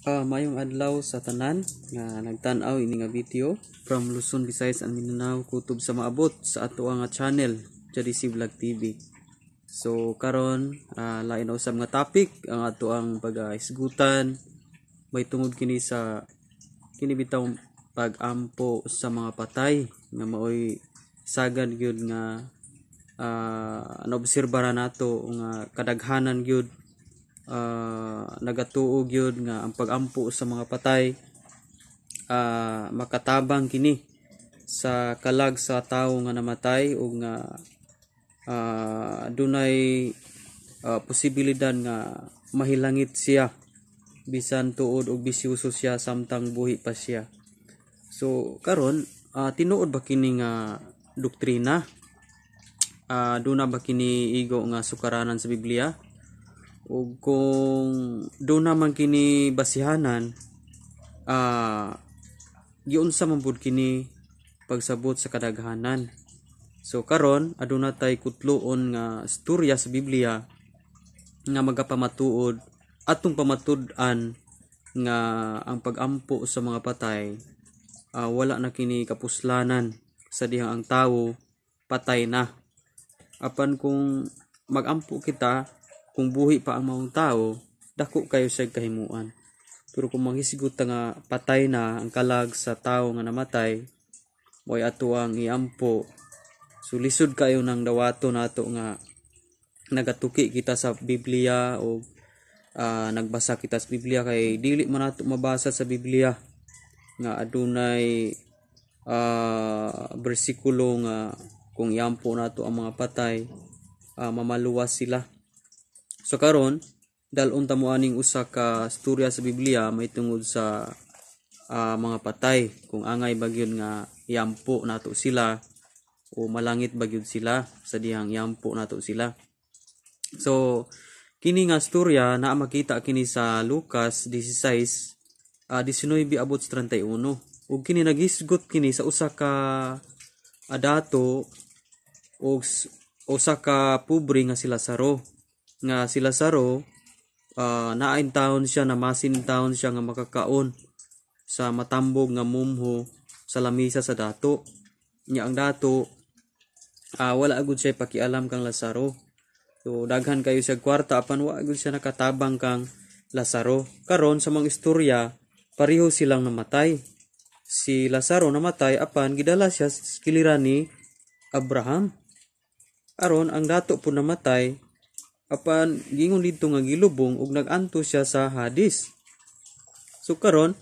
Maayong adlaw sa tanan nga nagtan-aw ini nga video from Luzon, Visayas and Mindanao, kutob sa maabot sa ato nga channel, JDC Vlog TV. So karon, lain na usab nga topic ang ato ang pag-isgutan may tungod kini sa kini bitaw pag-ampo sa mga patay nga maoy sagad gyud nga naobserbara nato nga kadaghanan gyud nagatuo gyud nga ang pag-ampo sa mga patay makatabang kini sa kalag sa tawo nga namatay ug nga dunay posibilidad nga mahilangit siya bisan tuod og bisyoso siya samtang buhi pa siya. So karon, tinuod ba kini nga doktrina? Duna ba kini igo nga sukaranan sa Biblia? Ug kung duna man kini basihanan, giunsa man pud kini pagsabot sa kadaghanan? So karon, aduna tay kutloon nga istorya sa Biblia nga magapamatuod atong pamatud-an nga ang pag-ampo sa mga patay, wala na kini kapuslanan sa dihang ang tawo patay na. Apan kung magampo kita kung buhi pa ang maong tao, dako kayo siya kahimuan. Pero kung manghisgot ta nga patay na ang kalag sa tawo nga namatay, mo'y ato ang iampo. So lisod kayo ng dawato nato nga nagatuki kita sa Biblia o nagbasa kita sa Biblia, kay dili man nato mabasa sa Biblia nga adunay bersikulo nga kung iampo nato ang mga patay, mamaluwas sila. So karon, dal-on ta mo aning usa ka storya sa Biblia may tungod sa mga patay, kung angay ba gyud nga iampo nato sila o malangit ba gyud sila sa dihang iampo nato sila. So kini nga storya naa makita kini sa Lucas 16 19 abot sa 31, ug kini nagisgot kini sa usa ka dato og usa ka pobre nga si Lazaro. Nga si Lazaro, naa taon siya na masin taon siya nga makakaon sa matambog nga mumho sa lamisa sa dato. Nya ang dato, wala agud siya pakialam kang Lazaro. So daghan kayo siya kwarta, apan wa agud siya nakatabang kang Lazaro. Karon, sa mga istorya, pareho silang namatay. Si Lazaro namatay, apan gidala siya sa kiliran ni Abraham. Aron ang dato po namatay, apan gingon didto nga gilubong ug nag-anto siya sa Hades. So karon,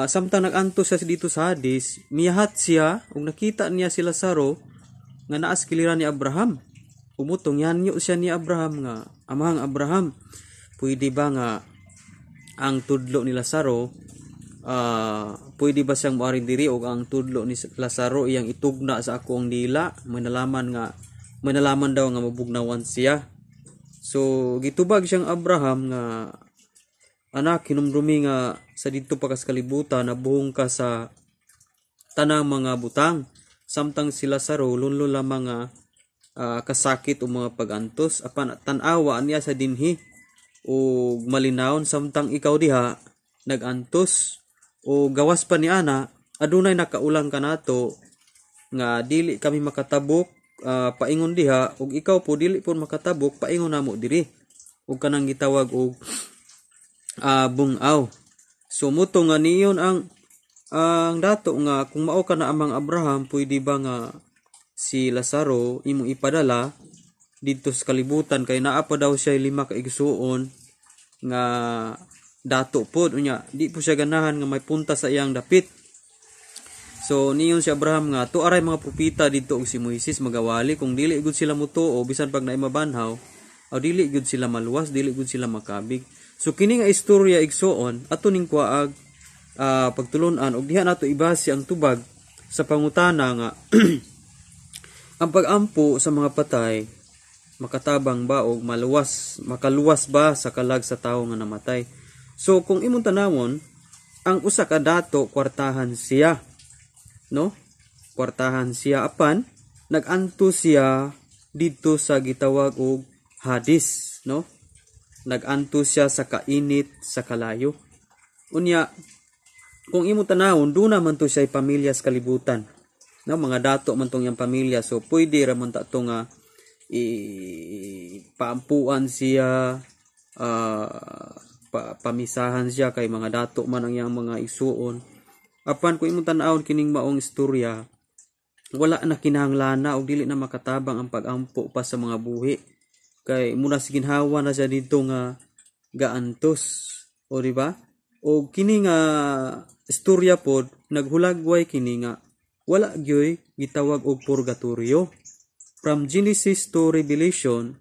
samtang nag-anto siya dito sa Hades, miyahat siya ug nakita niya si Lazaro nga naa sa kiliran ni Abraham. Umutong yanyo siya ni Abraham nga, "Amahang Abraham, pwede ba nga ang tudlo ni Lazaro, pwede ba siyang moaring diri og ang tudlo ni Lazaro iyang itugna sa akong dila? May nalaman daw nga mabugnawan siya." So gitubag siyang Abraham nga, "Anak, hinumdumi nga sa didto pa kas kalibutan nabuhong ka sa tanang mga butang, samtang si Lazaro lunlo lamang nga kasakit o mga pagantos. Apan tan-awa niya sa dinhi og malinawon, samtang ikaw diha nagantos. O gawas pa ni ana, adunay nakaulang kanato nga dili kami makatabok paingon diha, ug ikaw po dili po makatabok paingon namo diri ug kanang gitawag og bungaw." So muto nga niyon ang dato nga, "Kung mao ka na, amang Abraham, pwede ba nga si Lazaro imong ipadala didto sa kalibutan kay naa pa daw siya lima ka igsuon nga dato pod, unya di po siya ganahan nga may punta sa iyang dapit." So niyon si Abraham nga, "Tuaray mga propeta didto og si Moises, magawali. Kung dili gud sila mutuo bisan pag naay mabanhaw, o dili gud sila maluwas, dili gud sila makabig." So kini nga istorya, igsuon, ato ning kuwaag pagtulunan og diha nato ibase ang tubag sa pangutana nga ang pag-ampo sa mga patay, makatabang ba og maluwas, makaluwas ba sa kalag sa tawo nga namatay? So kung imong tanawon, ang usa ka dato, kwartahan siya, no? Kwartahan siya, apan nag-anto siya didto sa gitawag og Hades, no? Nag-anto siya sa kainit sa kalayo. Unya kung imo tanawon, duna man to siya pamilya sa kalibutan. No, mga dato man tong iyang pamilya, so pwede ra man ta to nga i paampuan siya, pamisahan siya kay mga dato man ang iyang mga igsuon. Apan kung imong tan-awon kining maong istorya, wala na kinahanglan og dili na makatabang ang pagampo pa sa mga buhi kay muna sa ginhawa na siya didto nga gaantos, o di ba? O kini nga istorya pod naghulagway kini nga wala gyoy gitawag og purgatorio. From Genesis to Revelation,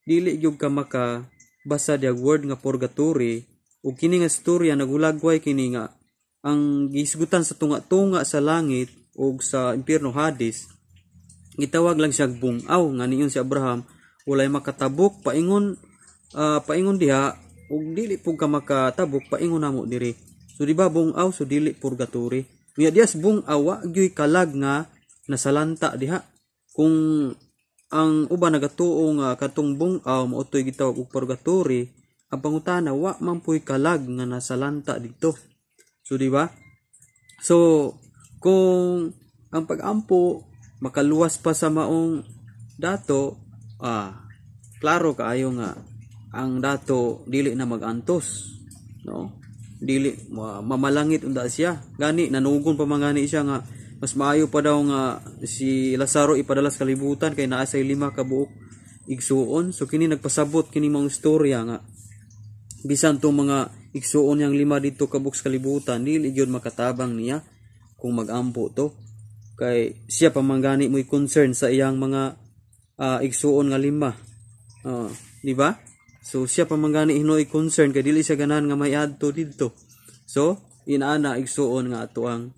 dili gyud ka maka basa diag word nga purgatory. Ug kini nga istorya naghulagway kini nga ang gisgutan sa tunga-tunga sa langit ug sa impierno, Hades, gitawag lang siya bungaw nga niyon si Abraham, walay makatabok paingon, paingon diha ug dili pug ka makatabok paingon namo diri. So di ba bungaw, so dili purgatory. Unya diya sa bungaw, wa gyuy kalag nga nasalanta diha. Kung ang uban nagatuo nga katong bungaw mao toy gitawag og purgatory, ang pangutana, wa man puy kalag nga nasalanta didto. So di ba? So kung ang pagampo makaluwas pa sa maong dato, klaro kaayo nga ang dato dili na magantos, no? Dili mamalangit unda siya. Gani nanugon pa man gani siya nga mas maayo pa daw nga si Lazaro ipadala sa kalibutan kay naa say 5 ka buok igsuon. So kini nagpasabot kini mga istorya nga bisan tong mga igsuon niyang 5 didto ka buok sa kalibutan, dili gyud makatabang niya kung magampo to kay siya pa man gani mo'y concern sa iyang mga igsuon nga 5. Di ba? So siya pa man gani hinoy concern kay dili siya ganahan nga may adto didto. So inaana, igsuon, nga ato ang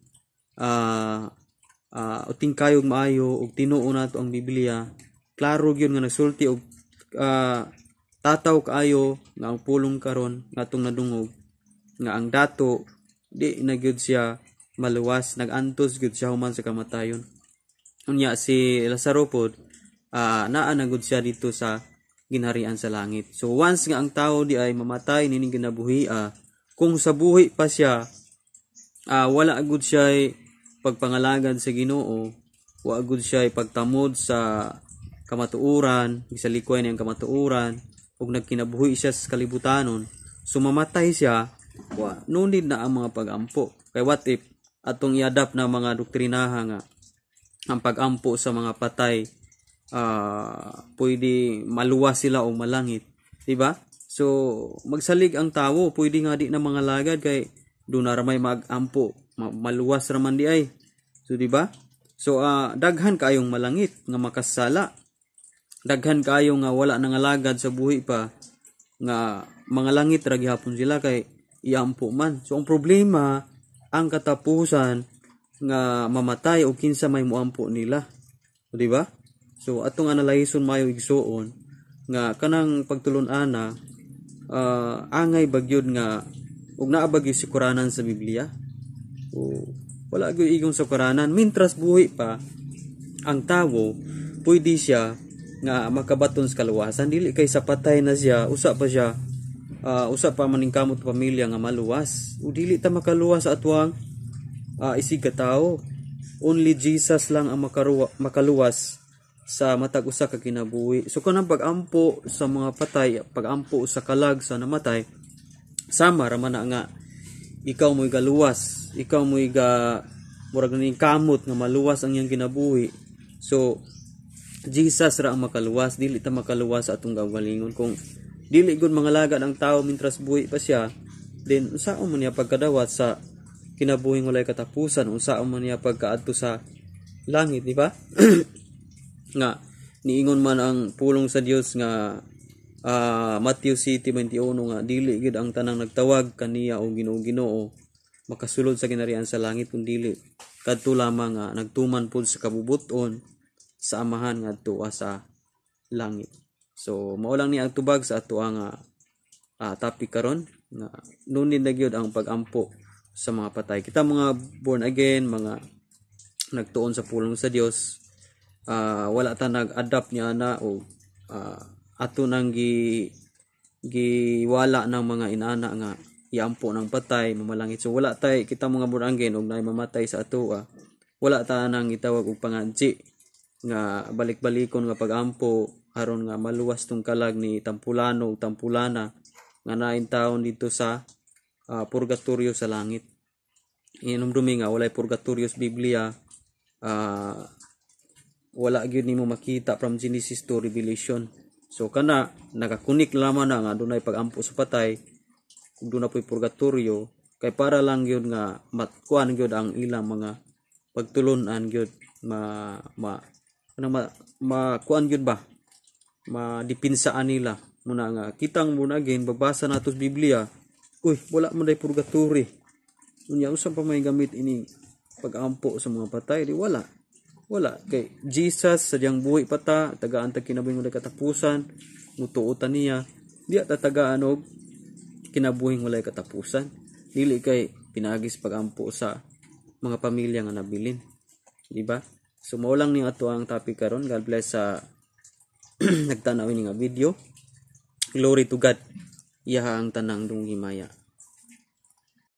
uting kayog maayo ug tinuo nato ang Biblia. Klaro gyud nga nagsulti og tataw kaayo nga ang pulong karon nga atong nadungog nga ang dato di na gyud siya maluwas, nagantos gyud siya human sa kamatayon. Unya si Lazaro pod, naa na gud siya dito sa ginharian sa langit. So once nga ang tao di ay mamatay nining kinabuhi, kung sa buhi pa siya, wala gud siya pagpangalagad sa Ginoo, wa gud siya pagtamod sa kamatuoran, gisalikway niyang kamatuoran ug nagkinabuhi siya sa kalibutanon, so mamatay siya, wa no need na ang mga pagampo. Kay what if atong i-adapt na mga doktrinaha nga ang pagampo sa mga patay, pwede maluwas sila o malangit, di ba? So magsalig ang tawo, pwede nga di na mga lagad kay doon na ramay magampo, maluwas raman di ay. So di ba? So daghan kayong malangit nga makasala, daghan kayo nga wala nangalagad sa buhi pa nga mga langit ra gihapon sila kay iampo man. So ang problema, ang katapusan nga mamatay o kinsa may muampo nila. O, di ba? So atong analayson mayo, igsuon, nga kanang pagtulon-ana, angay bagyod nga ug naa ba gyud sikuranan sa Biblia? O wala gyud igong sukuranan. Mintras buhi pa ang tawo, pwede siya nga makabaton sa kaluwasan. Dili kay sa patay na siya, usa pa siya, usa pa maning kamot pamilya nga maluwas. O dili ta makaluwas sa atuang isig ka tawo. Only Jesus lang ang makaluwas sa matag usa ka kinabuhi. So kanang pag-ampo sa mga patay, pag-ampo sa kalag sa namatay, sama ra man na nga ikaw mo'y galuwas, ikaw mo'y ga murag ning kamot nga maluwas ang iyang kinabuhi. So Jesus ra ang makaluwas, dili ta makaluwas sa atong kaugalingon. Kung dili gud mangalagad ang tao mintras buhi pa siya, then unsaon man niya pagkadawat sa kinabuhing walay katapusan, unsaon man niya pagkaadto sa langit, di ba? Nga niingon man ang pulong sa Dios nga Matthew 7:21 nga dili gid ang tanang nagtawag kaniya og Ginoo, Ginoo makasulod sa ginharian sa langit, kun dili kadto lamang nga nagtuman pud sa kabubut-on sa Amahan ngadto sa langit. So mao lang ni ang tubag sa ato ang topic karon nga no need na gyud ang pagampo sa mga patay. Kita mga born again, mga nagtuon sa pulong sa Dios, wala ta nag-adapt niya na o ato nang giwala ng mga inana nga Iampo ng patay mamalangit. So wala tay kita mga born again og naay mamatay sa atoa, wala ta nang gitawag og pangadji nga balik-balikon nga pagampo aron nga maluwas tong kalag ni tampulano ug tampulana nga nain taon dito sa purgatorio sa langit. Inumdumi nga walay purgatorio sa Biblia. Wala gyud nimo makita from Genesis to Revelation. So kana nakakunik lamang na nga dunay pagampo sa patay kung doon na po'y purgatorio kay para lang gyud nga matkuan gyud ang ilang mga pagtulunan gyud, ma ma kanang ma, makuan gyud ba, madipinsaan nila muna nga kitang muna again babasa nato sa Biblia, uy, wala man day purgatory, unya unsa pa may gamit ini pagampo sa mga patay? Di wala, wala kay Jesus sadyang buhi pa ta, tagaan ta kinabuhing walay katapusan. Mutuo ta niya, diya ta tagaan og kinabuhing walay katapusan, dili kay pinaagi sa pagampo sa mga pamilya nga nabilin, di ba? So mao lang ni ato ang topic karon. God bless sa nagtanaw ini nga video. Glory to God. Iyaha ang tanang dungog himaya.